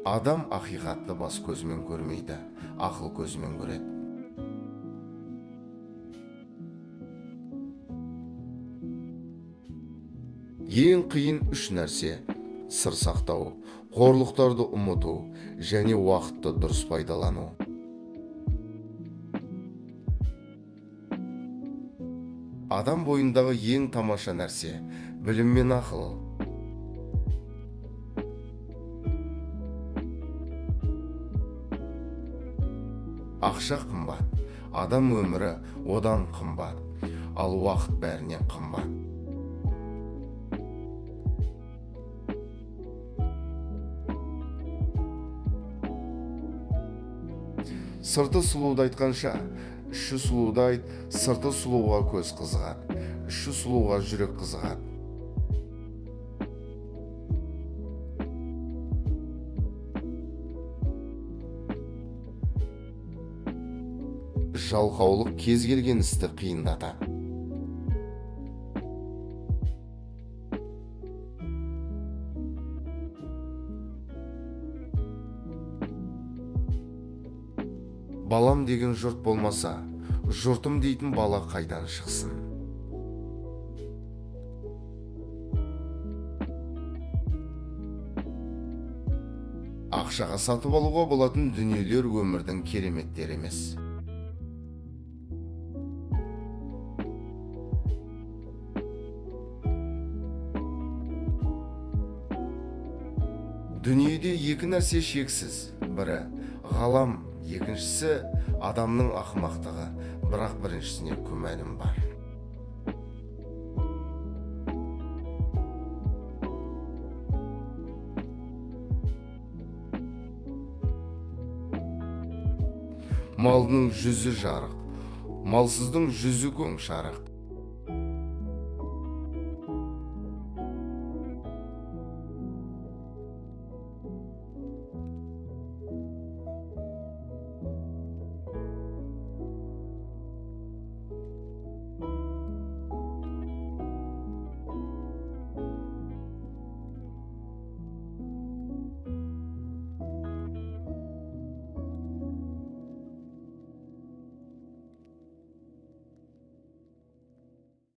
Адам ақиқатты бас көзімен көрмейді, ақыл көзімен көреді. Ең қиын үш нәрсе: сыр сақтау, қорлықтарды ұмыту және уақытты дұрыс пайдалану. Адам бойындағы ең тамаша нәрсе білім мен ақыл. Ақша қымбат, адам өмірі одан қымбат, ал уақыт бәрінен қымбат. Сырты сұлуды айтқанша, іші сұлуды айт, сырты сұлуға көз қызығады, іші сұлуға жүрек қызығады. Жалқаулық кез келген істі қиындатады. Балам деген жұрт болмаса, жұртым дейтін бала қайдан шықсын? Ақшаға сатып алуға болатын дүниелер өмірдің кереметтері емес. Дүниеде екі нәрсе шексіз. Бірі ғалам, екіншісі адамның ақымақтығы, бірақ біріншісіне күмәнім бар. Малдың жүзі жарық, малсыздың жүзі көң жарық.